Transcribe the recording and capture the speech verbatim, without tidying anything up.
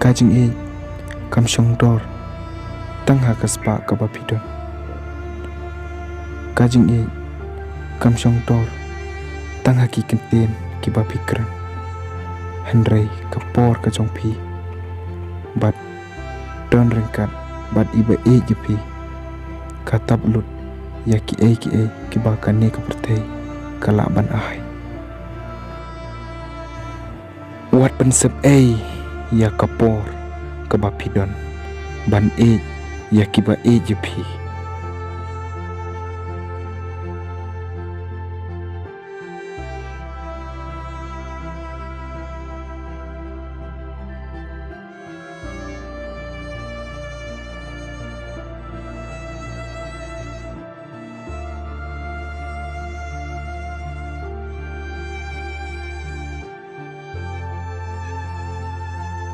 Ka jingïeit kam shong dor tang ha ka spah kaba phi don. Ka jingïeit kam shong dor tang ha ki kyntien kiba phi kren. Hynrei ka por ka jong phi bad don ryngkat bad i ba ïeit ïa phi ka tap lut ïa kiei kiei kiba kane ka pyrthei ka lah ban ai. Wat pynsep ei ïa ka por kaba phi don ban ïeit ïa kiba ïeit ïa phi.